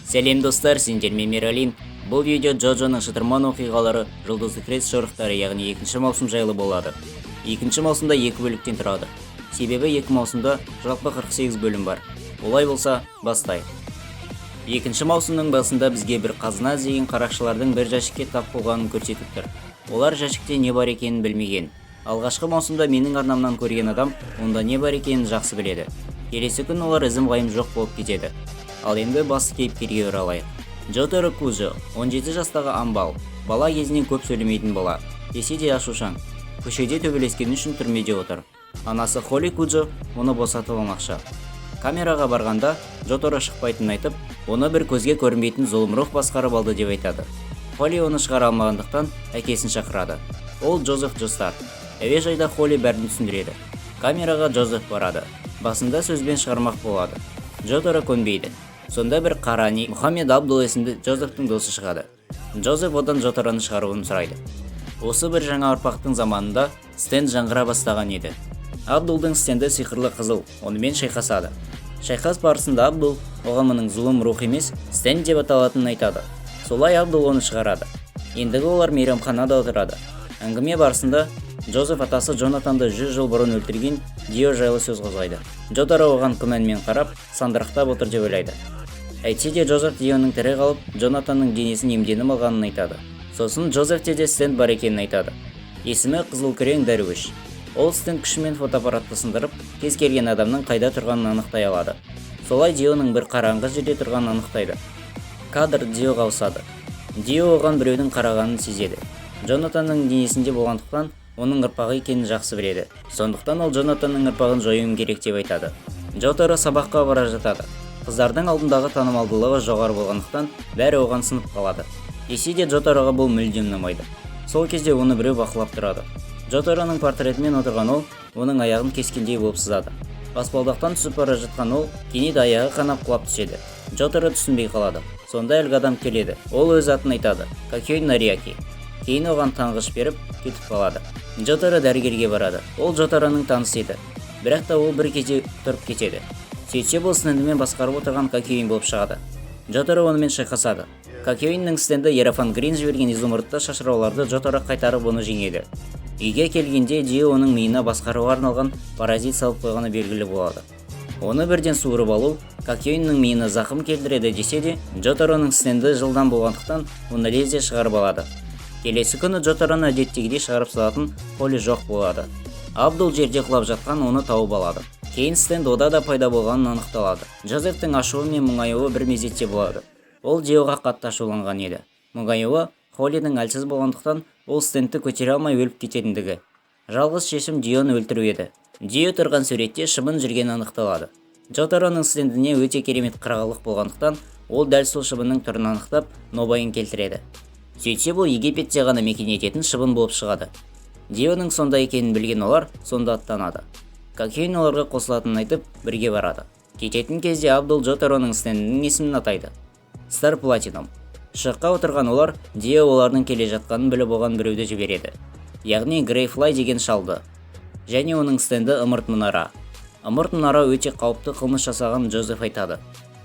Сәлем, достар, сендермен Миралин. Бұл видео Джоджоның шытырман оқиғалары, Жұлдызды крест жорықтары, яғни екінші маусым жайлы болады. Екінші маусымда екі бөліктен тұрады. Себебі екі маусымда жалпы 48 бөлім бар. Олай болса, бастайық. Екінші маусымның басында бізге бір қазына іздеген қарақшылардың бір жәшікке тап болғанын көрсетіп тұр. Олар жәшікте не бар екенін білмеген. Алғашқы маусымда менің арнамнан көрген адам онда не бар екенін жақсы біледі. Келесі күн олар ізім-ғайым жоқ болып кетеді. Ал енді басты кейіпкерге оралайық. Джотаро Кужо, 17 жастағы амбал, бала кезінен көп сөйлемейтін бала, десе де ашушаң. Көшеде төбелескені үшін түрмеде отыр. Анасы Холли Куджо оны босатып алмақшы. Камераға барғанда Джотаро шықпайтынын айтып, оны бір көзге көрінбейтін зұлым рух басқарып алды деп айтады. Холли оны шығара алмағандықтан, әкесін шақырады. Ол Джозеф Джостар. Әуежайда Холли бәрін түсіндіреді. Камераға Джозеф барады. Басында сөзбен шығармақ болады. Джотаро көнбейді. Сонда бір қарани Мұхаммед Абдул есімді Джозефтің досы шығады. Джозеф одан Джотароны шығаруын сұрайды. Осы бір жаңа ұрпақтың заманында стенд жаңғыра бастаған еді. Абдулдың стенді сиқырлы қызыл, онымен шайқасады. Шайқас барысында Абдул оған мұның зұлым рух емес, стенд деп аталатынын айтады. Солай Абдул оны шығарады. Ендігі олар мейрамханада отырады. Әңгіме барысында Джозеф атасы Джонатанды 100 жыл бұрын өлтірген Дио жайлы сөз қозғайды. Джотаро оған күмәнмен қарап, сандырақтап отыр деп ойлайды. Әйтсе де, Джозеф Дионың тірі қалып, Джонатанның денесін иемденіп алғанын айтады. Сосын Джозефте де стенд бар екенін айтады. Есімі Қызыл Күрең Дәруіш. Ол стенд күшімен фотоаппаратты сындырып, кез келген адамның қайда тұрғанын анықтай алады. Солай Дионың бір қараңғы жерде тұрғанын анықтайды. Кадр Диоға ауысады. Дио оған біреудің қарағанын сезеді. Джонатанның денесінде болғандықтан, оның ұрпағы екенін жақсы біледі. Сондықтан ол Джонатанның ұрпағын жоюым керек деп айтады. Джотаро сабаққа бара жатады. Қыздардың алдындағы танымалдылығы жоғары болғандықтан, бәрі оған сынып қалады. Десе де, Джотароға бұл мүлдем ұнамайды. Сол кезде оны біреу бақылап тұрады. Джотароның портретімен отырған ол оның аяғын кескендей болып сызады. Баспалдақтан түсіп бара жатқан ол кенет аяғы қанап, құлап түседі. Джотаро түсінбей қалады. Сонда әлгі адам келеді. Ол өз атын айтады: Какёин Нариаки. Кейін оған таңғыш беріп, кетіп қалады. Джотаро дәрігерге барады. Ол Джотароның танысы еді, бірақ та ол бір кезде тұрып кетеді. Сөйтсе, бұл стендімен басқарып отырған Какёин болып шығады. Джотаро онымен шайқасады. Какёиннің стенді Иерофант Грин жіберген изумрудты шашырауларды Джотаро қайтарып, оны жеңеді. Үйге келгенде Дио оның миына басқаруға арналған паразит салып қойғаны белгілі болады. Оны бірден суырып алу Какёиннің миына зақым келтіреді. Десе де, Джотароның стенді жылдам болғандықтан, оны лезде шығарып алады. Келесі күні Джотароны әдеттегідей шығарып салатын Холли жоқ болады. Абдул жерде құлап жатқан оны тауып алады. Кейін стенд ода да пайда болғанын анықталады. Джозефтің ашуы мен мұңаюы бір мезетте болады. Ол Диоға қатты ашуланған еді. Мұңаюы Холлидің әлсіз болғандықтан, ол стендті көтере алмай өліп кететіндігі. Жалғыз шешім Дионы өлтіру еді. Дио тұрған суретте шыбын жүргені анықталады. Джотароның стендіне өте керемет қырағылық болғандықтан, ол дәл сол шыбынның түрін анықтап, нобайын келтіреді. Сөйтсе, бұл Египетте ғана мекен ететін шыбын болып шығады. Дионың сонда екенін білген олар сонда аттанады. Какёин оларға қосылатынын айтып, бірге барады. Кететін кезде Абдул Джотароның стендінің есімін атайды: Стар Платинум. Ұшаққа отырған олар Дио олардың келе жатқанын біліп, оған біреуді жібереді, яғни Грейфлай деген шалды және оның стенді Ымырт мұнара. Ымырт мұнара өте қауіпті қылмыс жасаған Джозеф айтады.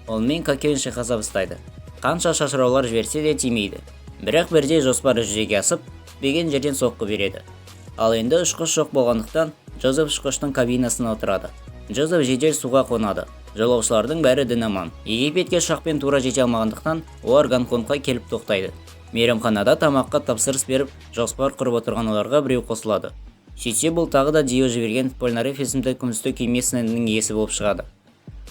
Онымен Какёин шайқаса бастайды. Қанша шашыраулар жіберсе де, тимейді. Бірақ бірде жоспары жүзеге асып, күтпеген жерден соққы береді. Ал енді ұшқыш жоқ болғандықтан, Джозеф ұшқыштың кабинасына отырады. Джозеф жедел суға қонады. Жолаушылардың бәрі дін аман. Египетке ұшақпен тура жете алмағандықтан, олар Гонконгқа келіп тоқтайды. Мейрамханада тамаққа тапсырыс беріп, жоспар құрып отырған оларға біреу қосылады. Сөйтсе, бұл тағы да Дио жіберген Польнареф есімді күмісті күйме стендінің иесі болып шығады.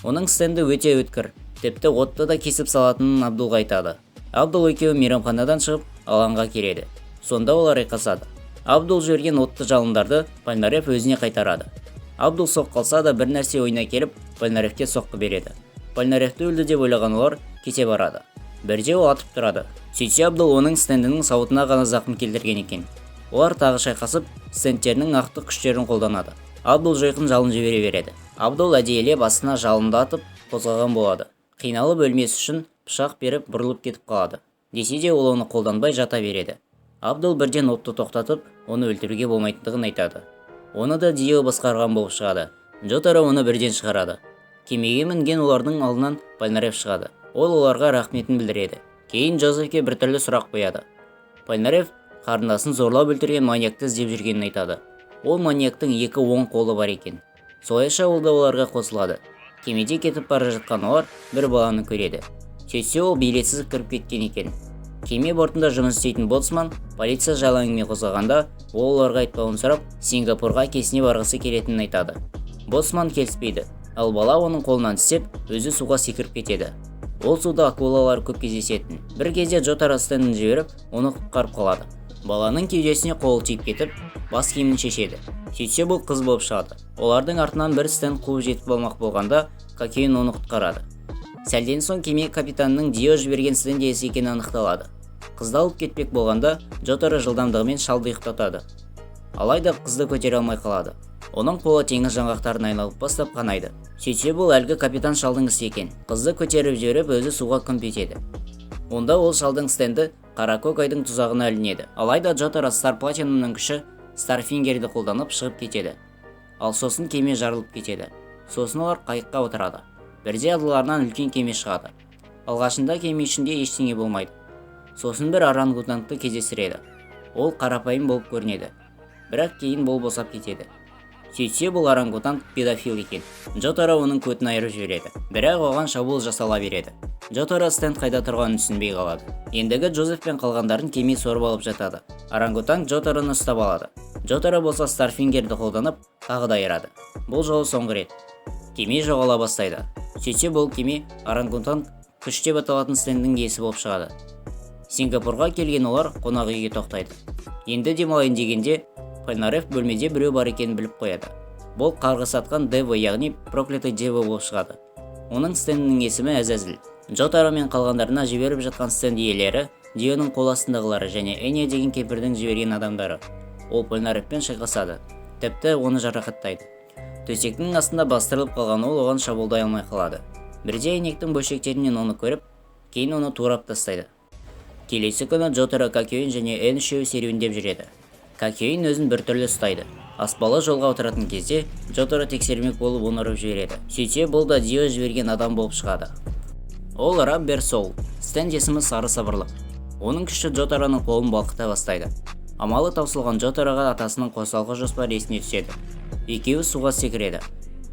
Оның стенді өте өткір, тіпті отты да кесіп салатынын Абдулға айтады. Абдул екеуі мейрамханадан шығып, алаңға келеді. Сонда олар айқасады. Абдул жіберген отты жалындарды Польнареф өзіне қайтарады. Абдул соққы алса да, бір нәрсе ойына келіп, Польнарефке соққы береді. Польнарефті өлді деп ойлаған олар кете барады. Бірде ол атып тұрады. Сөйтсе, Абдул оның стендінің сауытына ғана зақым келтірген екен. Олар тағы шайқасып, стендтерінің ақтық күштерін қолданады. Абдул жойқын жалын жібере береді. Абдул әдейілеп астына жалынды атып қозғаған болады. Қиналып өлмес үшін пышақ беріп, бұрылып кетіп қалады. Десе де, ол оны қолданбай жата береді. Абдул бірден отты тоқтатып, оны өлтіруге болмайтындығын айтады. Оны да Дио басқарған болып шығады. Джотаро оны бірден шығарады. Кемеге мінген олардың алдынан Польнареф шығады. Ол Джотароны өлтірмек болады. Джотаро оны Ол оларға рахметін білдіреді. Кейін Джозефке біртүрлі сұрақ қояды. Польнарев қарындасын зорлап өлтірген маньякты іздеп жүргенін айтады. Ол маньяктың екі оң қолы бар екен. Солайша ол да оларға қосылады. Кемеде кетіп бара жатқан олар бір баланы көреді. Сөйтсе, ол билетсіз кіріп кеткен екен. Кеме бортында жұмыс істейтін боцман полиция жайлы әңгіме қозғағанда, ол оларға айтпауын сұрап, Сингапурға әкесіне барғысы келетінін айтады. Боцман келіспейді, ал бала оның қолынан тістеп, өзі суға секіріп кетеді. Ол суда акулалар көп кездесетін. Бір кезде Джотаро Стендін жіберіп, оны құтқарып қалады. Баланың кеудесіне қолы тиіп кетіп, бас киімін шешеді. Сөйтсе, бұл қыз болып шығады. Олардың артынан бір стенд қуып жетіп алмақ болғанда, Кокейн оны құтқарады. Сәлден соң кеме капитанының Дио жіберген стенд иесі екені анықталады. Қызды алып кетпек болғанда, Джотаро жылдамдығымен шалды ұйықтатады. Алайда қызды көтере алмай қалады. Оның қолы теңіз жаңғақтарын айналып бастап қанайды. Сөйтсе, бұл әлгі капитан шалдың ісі екен. Қызды көтеріп жіберіп, өзі суға күмп етеді. Онда ол шалдың стенді Қаракөк айдың тұзағына ілінеді. Алайда Джотаро Стар Платинумның күші Старфингерді қолданып шығып кетеді. Ал сосын кеме жарылып кетеді. Сосын олар қайыққа отырады. Бірде алдыларынан үлкен кеме шығады. Алғашында кеме ішінде ештеңе болмайды. Сосын бір орангутангты кездестіреді. Ол қарапайым болып көрінеді. Бірақ кейін бұл босап кетеді. Сөйтсе, бұл орангутанг педофил екен. Джотаро оның көтін айырып жібереді. Бірақ оған шабуыл жасала береді. Джотаро стенд қайда тұрғанын түсінбей қалады. Ендігі Джозеф пен қалғандарын кеме сорып алып жатады. Орангутанг Джотароны ұстап алады. Джотаро болса Старфингерді қолданып, тағы да айырады. Бұл жолы соңғы рет. Кеме жоғала бастайды. Сөйтсе, бұл кеме орангутанг күш деп аталатын стендің иесі болып шығады. Сингапурға келген олар қонақ үйге тоқтайды. Енді демалайын дегенде, Польнарев бөлмеде біреу бар екенін біліп қояды. Бұл қарғыс атқан Дево, яғни проклятый Дево болып шығады. Оның стендінің есімі Әзәзіл. Джотаро мен қалғандарына жіберіп жатқан стенд иелері Дионың қол астындағылары және Эния деген кемпірдің жіберген адамдары. Ол Польнаревпен шайқасады. Тіпті оны жарақаттайды. Төсектің астында бастырылып қалған ол оған шабуылдай алмай қалады. Бірде әйнектің бөлшектерінен оны көріп, кейін оны турап тастайды. Келесі күні Джотаро, Какеуин және Эн үшеуі серуендеп жүреді. Какеуин өзін біртүрлі ұстайды. Аспалы жолға отыратын кезде Джотаро тексермек болып оны ұрып жібереді. Сөйтсе, бұл да Дио жіберген адам болып шығады. Ол Раббер Соул, стенд есімі Сары Сабырлық. Оның күші Джотароның қолын балқыта бастайды. Амалы таусылған Джотароға атасының қосалқы жоспары есіне түседі. Екеуі суға секіреді.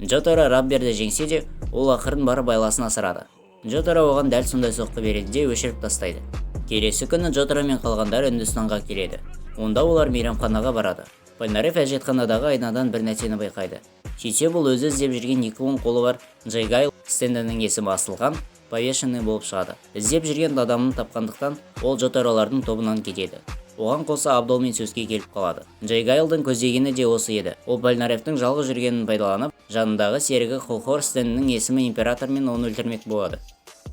Джотаро Рабберді жеңсе де, ол ақырын барып айласын асырады. Джотаро оған дәл сондай соққы береді де өшіріп тастайды. Келесі күні Джотаро мен қалғандары Үндістанға келеді. Онда олар мейрамханаға барады. Польнарев әжетханадағы айнадан бір нәрсені байқайды. Сөйтсе, бұл өзі іздеп жүрген екі оң қолы бар Джайгайл стендінің есімі асылған повешенный болып шығады. Іздеп жүрген адамын тапқандықтан ол Джотаролардың тобынан кетеді. Оған қоса Абдолмен сөзге келіп қалады. Джайгайлдың көздегені де осы еді. Ол Польнаревтің жалғыз жүргенін пайдаланып, жанындағы серігі Холхор стендінің есімі императормен оны өлтірмек болады.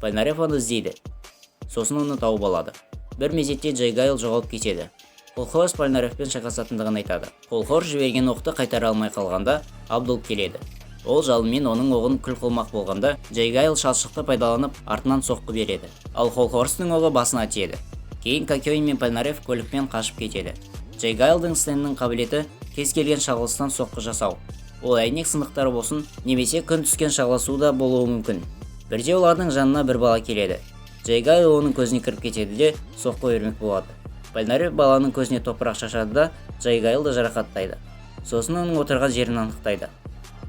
Польнарев оны іздейді. Сосын оны тауып алады. Бір мезетте Джайгайл жоғалып кетеді. Холхорс Польнаревпен шайқасатындығын айтады. Холхор жіберген оқты қайтара алмай қалғанда, Абдул келеді. Ол жалынмен оның оғын күл қылмақ болғанда, Джайгайл шалшықты пайдаланып, артынан соққы береді. Ал Холхорстың оғы басына тиеді. Кейін Кокеин мен Польнарев көлікпен қашып кетеді. Джайгайлдың стендінің қабілеті кез келген шағылыстан соққы жасау. Ол әйнек сынықтары болсын, немесе күн түскен шағылысу да болуы мүмкін. Бірде олардың жанына бір бала келеді. Джайгайл оның көзіне кіріп кетеді де, соққы бермек болады. Польнарев баланың көзіне топырақ шашады да, Джайгайлды жарақаттайды. Сосын оның отырған жерін анықтайды.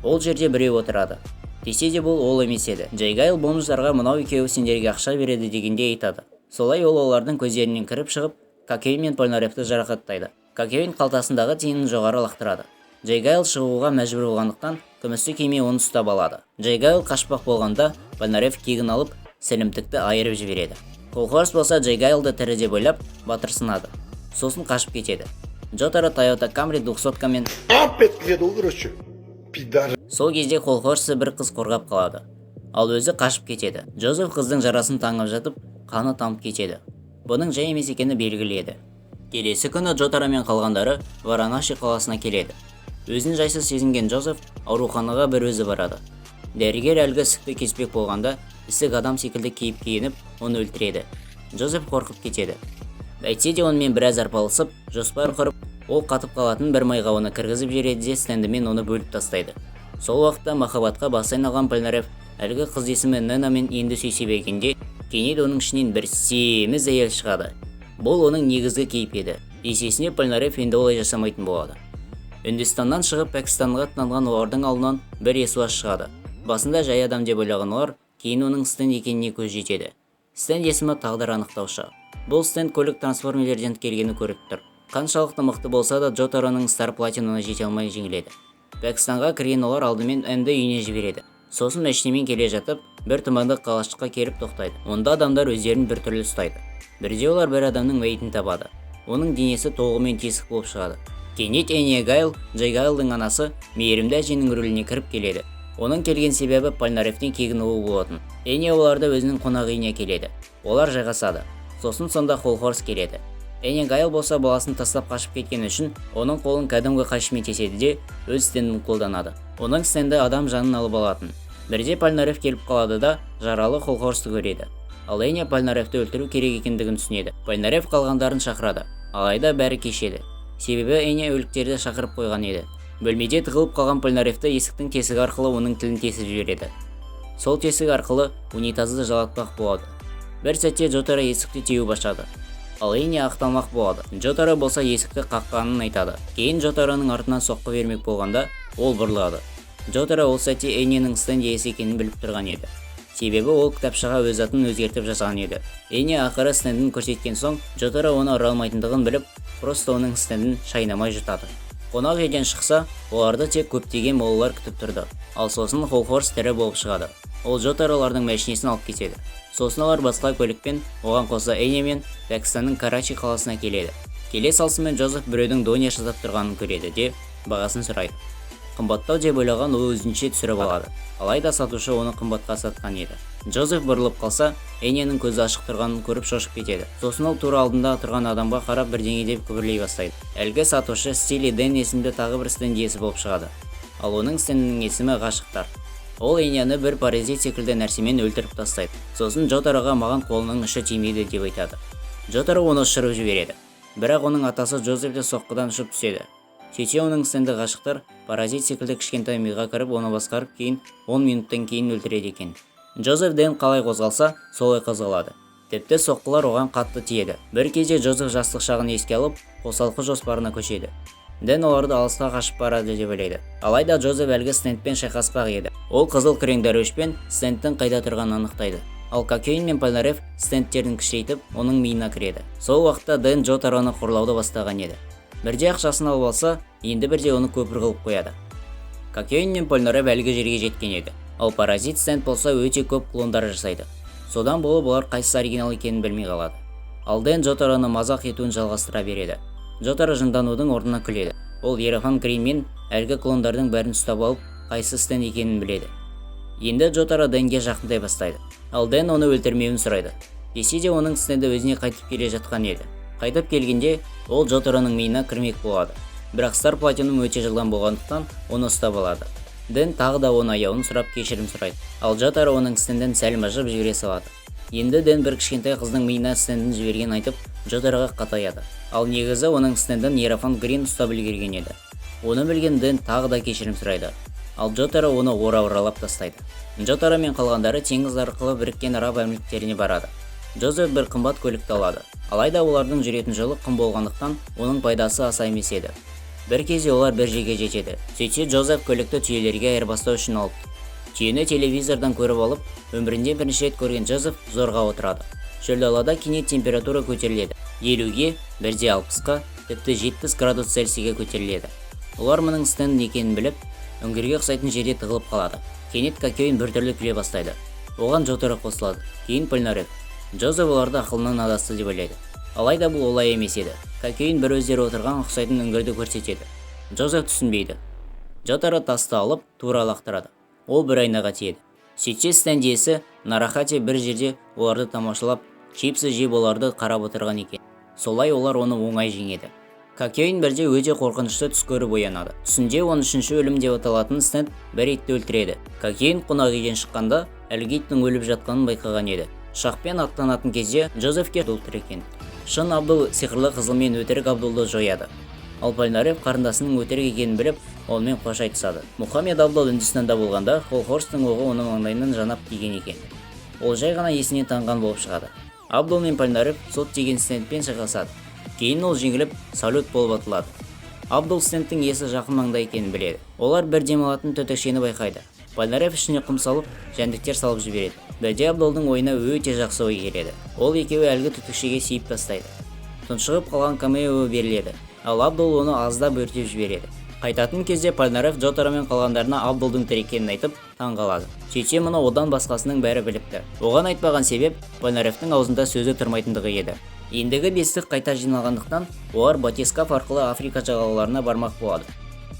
Ол жерде біреу отырады. Десе де, бұл ол емес еді. Джайгайл бомждарға мынау екеуі сендерге ақша береді дегендей айтады. Солай ол олардың көздерінен кіріп шығып, Кокеин мен Польнаревті жарақаттайды. Кокеин қалтасындағы тиынын жоғары лақтырады. Джайгайл шығуға мәжбүр болғандықтан, күмісті кеме оны ұстап алады. Джайгайл қашпақ болғанда, Польнарев кегін алып, сілімтікті айырып жібереді. Холхорс болса Джайгайлды тірі деп ойлап, батырсынады. Сосын қашып кетеді. Джотаро Тойота Камри двухсоткамен Ап еткізеді ғой, короче, пидор. Сол кезде Холхорсты бір қыз қорғап қалады. Ал өзі қашып кетеді. Джозеф қыздың жарасын таңып жатып, қаны тамып кетеді. Бұның жай емес екені белгілі еді. Келесі күні Джотаро мен қалғандары Варанаши қаласына келеді. Өзін жайсыз сезінген Джозеф ауруханаға бір өзі барады. Дәрігер әлгі ісікті кеспек болғанда, ісік адам секілді кейіп киініп, оны өлтіреді. Джозеф қорқып кетеді. Әйтсе де, онымен біраз арпалысып, жоспар құрып, ол қатып қалатын бір майға оны кіргізіп жібереді де, стендімен оны бөліп тастайды. Сол уақытта махаббатқа басы айналған Польнарев әлгі қыз есімі Ненамен енді сүйісе бергенде Кенет оның ішінен бір семіз әйел шығады. Бұл оның негізгі кейпі еді. Есесіне Польнарев енді олай жасамайтын болады. Үндістаннан шығып, Пәкістанға аттанған олардың алдынан бір есуас шығады. Басында жай адам деп ойлаған олар кейін оның Стэн екеніне көз жетеді. Стэн есімі тағдыр анықтаушы. Бұл Стэн көлік трансформерлерден келгені көріп тұр. Қаншалықты мықты болса да, Джотароның Стар Платинуына жете алмай жеңіледі. Пәкістанға кірген олар алдымен Энді үйіне жібереді. Сосын мәшинемен келе жатып, бір тұманды қалашыққа келіп тоқтайды. Онда адамдар өздерін біртүрлі ұстайды. Бірде олар бір адамның мәйітін табады. Оның денесі толығымен тесік болып шығады. Кенет Эния Гайл, Джей Гайлдың анасы, мейірімді әженің рөліне кіріп келеді. Оның келген себебі Польнаревтен кегін алу болатын. Эния оларды өзінің қонақ үйіне келеді. Олар жайғасады. Сосын сонда Холхорс келеді. Эния Гайл болса, баласын тастап қашып кеткені үшін оның қолын кәдімгі қайшымен кеседі де, өз стендін қолданады. Оның стенді адам жанын алып алатын. Бірде Польнарев келіп қалады да, жаралы Холхорсты көреді. Ал Эния Польнаревті өлтіру керек екендігін түсінеді. Польнарев қалғандарын шақырады. Алайда бәрі кеш еді. Себебі Эния өліктерді шақырып қойған еді. Бөлмеде тығылып қалған Польнаревті есіктің тесігі арқылы оның тілін тесіп жібереді. Сол тесік арқылы унитазды жалатпақ болады. Бір сәтте Джотаро есікті теуіп ашады. Ал Эния ақталмақ болады. Джотаро болса есікті қаққанын айтады. Кейін Джотароның артынан соққы бермек болғанда, ол бұрылады. Джотаро ол сәтте Энияның стенд иесі екенін біліп тұрған еді. Себебі ол кітапшаға өз атын өзгертіп жазған еді. Эния ақыры стендін көрсеткен соң, Джотаро оны ұра алмайтындығын біліп, просто оның стендін шайнамай жұтады. Қонақ үйден шықса, оларды тек көптеген молалар күтіп тұрды. Ал сосын Холхорс тірі болып шығады. Ол Джотаролардың мәшинесін алып кетеді. Сосын олар басқа көлікпен, оған қоса Эниямен Пәкістанның Карачи қаласына келеді. Келе салысымен Джозеф біреудің донер жасап тұрғанын көреді де, бағасын сұрайды. Қымбаттау деп ойлаған ол өзінше түсіріп алады. Алайда сатушы оны қымбатқа сатқан еді. Джозеф бұрылып қалса, Энияның көзі ашық тұрғанын көріп шошып кетеді. Сосын ол тура алдында тұрған адамға қарап, бірдеңе деп күбірлей бастайды. Әлгі сатушы Стили Дэн есімді тағы бір стенд иесі болып шығады. Ал оның стендінің есімі Ғашықтар. Ол Энияны бір паразит секілді нәрсемен өлтіріп тастайды. Сосын Джотароға «Маған қолының ұшы тимейді» деп айтады. Джотаро оны ұшырып жібереді. Бірақ оның атасы Джозеф те соққыдан ұшып түседі. Сөйтсе, оның стенді Ғашықтар паразит секілді кішкентай миға кіріп, оны басқарып, кейін 10 минуттан кейін өлтіреді екен. Джозеф Дэн қалай қозғалса, солай қозғалады. Тіпті соққылар оған қатты тиеді. Бір кезде Джозеф жастық шағын еске алып, қосалқы жоспарына көшеді. Дэн оларды алысқа қашып барады деп ойлайды. Алайда Джозеф әлгі стендпен шайқаспақ еді. Ол қызыл күрең дәруішпен стендтің қайда тұрғанын анықтайды. Ал Кокейн мен Польнарев стендтерін кішірейтіп, оның миына кіреді. Сол уақытта Дэн Джотароны қорлауды бастаған еді. Бірде ақшасын алып алса, енді бірде оны көпір қылып қояды. Кокейн мен Польнарев әлгі жерге жеткен еді. Ал паразит стенд болса өте көп клондар жасайды. Содан болып олар қайсысы оригинал екенін білмей қалады. Ал Дэн Джотароны мазақ етуін жалғастыра береді. Джотаро жынданудың орнына күледі. Ол Иерофант Гринмен әлгі клондардың бәрін ұстап алып, қайсы стенд екенін біледі. Енді Джотаро Дэнге жақындай бастайды. Ал Дэн оны өлтірмеуін сұрайды. Десе де, оның стенді өзіне қайтып келе жатқан еді. Қайтып келгенде ол Джотароның миына кірмек болады. Бірақ Стар Платинум өте жылдам болғандықтан, оны ұстап алады. Дэн тағы да оны аяуын сұрап, кешірім сұрайды. Ал Джотаро оның стендін сәл мыжып жібере салады. Енді Дэн бір кішкентай қыздың миына стендін жіберген айтып, Джотароға қатаяды. Ал негізі оның стендін Иерофант Грин ұстап үлгерген еді. Оны білген Дэн тағы да кешірім сұрайды. Ал Джотаро оны ора-оралап тастайды. Джотаро мен қалғандары теңіз арқылы Біріккен Араб Әмірліктеріне барады. Джозеф бір қымбат көлікті алады. Алайда олардың жүретін жолы құм болғандықтан, оның пайдасы аса емес еді. Бір кезде олар бір жерге жетеді. Сөйтсе, Джозеф көлікті түйелерге айырбастау үшін алыпты. Түйені телевизордан көріп алып, өмірінде бірінші рет көрген Джозеф зорға отырады. Шөл далада кенет температура көтеріледі. 50-ге, бірде 60-қа, тіпті 70 градус Цельсийге көтеріледі. Олар мұның стенд екенін біліп, үңгірге ұқсайтын жерде тығылып қалады. Кенет Кокейн біртүрлі күле бастайды. Оған Джотаро қосылады. Кейін Польнарев. Джозеф оларды ақылынан адасты деп ойлайды. Алайда бұл олай емес еді. Кокейн бір өздері отырған ұқсайтын үңгірді көрсетеді. Джозеф түсінбейді. Джотаро тасты алып, тура лақтырады. Ол бір айнаға тиеді. Сөйтсе, стенд иесі Нарахати бір жерде оларды тамашалап, чипсы жеп, оларды қарап отырған екен. Солай олар оны оңай жеңеді. Кокейн бірде өте қорқынышты түс көріп оянады. Түсінде 13-ші өлім деп аталатын стенд бір итті өлтіреді. Кокейн қонақ үйден шыққанда әлгі иттің өліп жатқанын байқаған еді. Ұшақпен аттанатын кезде Джозефке тұр екен. Шын Абдул сиқырлы қызылмен өтірік Абдулды жояды. Ал Польнарев қарындасының өтірік екенін біліп, онымен қош айтысады. Мұхаммед Абдул Үндістанда болғанда, Холхорстың оғы оның маңдайынан жанап тиген екен. Ол жай ғана есінен танған болып шығады. Абдол мен Польнарев Сот деген стендпен шайқасады. Кейін ол жеңіліп, салют болып атылады. Абдол стендтің иесі жақын маңда екенін біледі. Олар бір демалатын түтікшені байқайды. Польнарев ішіне құм салып, жәндіктер салып жібереді. Бірде Абдолдың ойына өте жақсы ой келеді. Ол екеуі әлгі түтікшеге сиіп тастайды. Тұншығып қалған Камео беріледі, ал Абдол оны аздап өртеп жібереді. Қайтатын кезде Польнарев Джотаро мен қалғандарына Абдолдың тірі екенін айтып, таң қалады. Сөйтсе, мұны одан басқасының бәрі біліпті. Оған айтпаған себеп Польнаревтің аузында сөзі тұрмайтындығы еді. Ендігі бестік қайта жиналғандықтан, олар батискаф арқылы Африка жағалауларына бармақ болады.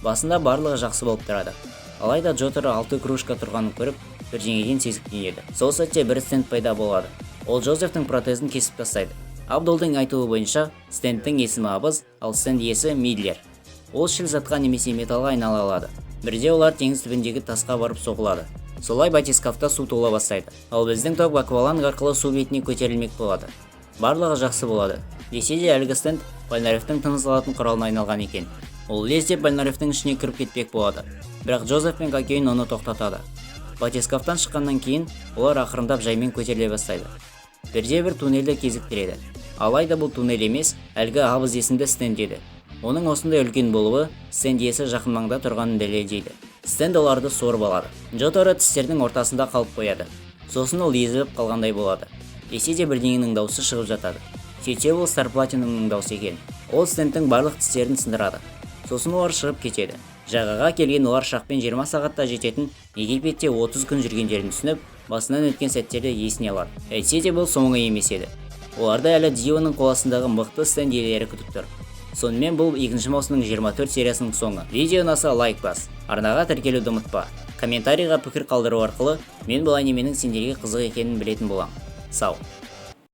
Басында барлығы жақсы болып тұрады. Алайда Джотаро алты кружка тұрғанын көріп, бірдеңеден сезіктенеді. Сол сәтте бір стенд пайда болады. Ол Джозефтің протезін кесіп тастайды. Абдолдың айтуы бойынша, стендтің есімі Абыз, ал стенд иесі Мидлер. Ол шіл затқа немесе металлға айнала алады. Бірде олар теңіз түбіндегі тасқа барып соғылады. Солай батискафта су тола бастайды. Ал біздің топ акваланг арқылы су бетіне көтерілмек болады. Барлығы жақсы болады. Десе де, әлгі стенд Польнаревтің тыныс алатын құралына айналған екен. Ол лезде Польнаревтің ішіне кіріп кетпек болады. Бірақ Джозеф пен Кокейн оны тоқтатады. Батискафтан шыққаннан кейін олар ақырындап жаймен көтеріле бастайды. Бірде бір туннельді кезіктіреді. Алайда бұл туннель емес, әлгі Абыз есімді стенд еді. Оның осындай үлкен болуы стенд иесі жақын маңда тұрғанын дәлелдейді. Стенд оларды сорып алады. Джотаро тістердің ортасында қалып қояды. Сосын ол езіліп қалғандай болады. Десе де, бірдеңенің дауысы шығып жатады. Сөйтсе, ол Стар Платинумның дауысы екен. Ол стендтің барлық тістерін сындырады. Сосын олар шығып кетеді. Жағаға келген олар ұшақпен 20 сағатта жететін Египетте 30 күн жүргендерін түсініп, басынан өткен сәттерді есіне алады. Әйтсе де, бұл соңы емес еді. Оларды әлі Дионың қол астындағы мықты стенд иелері күтіп тұр. Сонымен, бұл екінші маусымның 24 сериясының соңы. Видео ұнаса, лайк бас, арнаға тіркелуді ұмытпа. Комментарийға пікір қалдыру арқылы мен бұл анименің сендерге қызық екенін білетін боламын. Сау.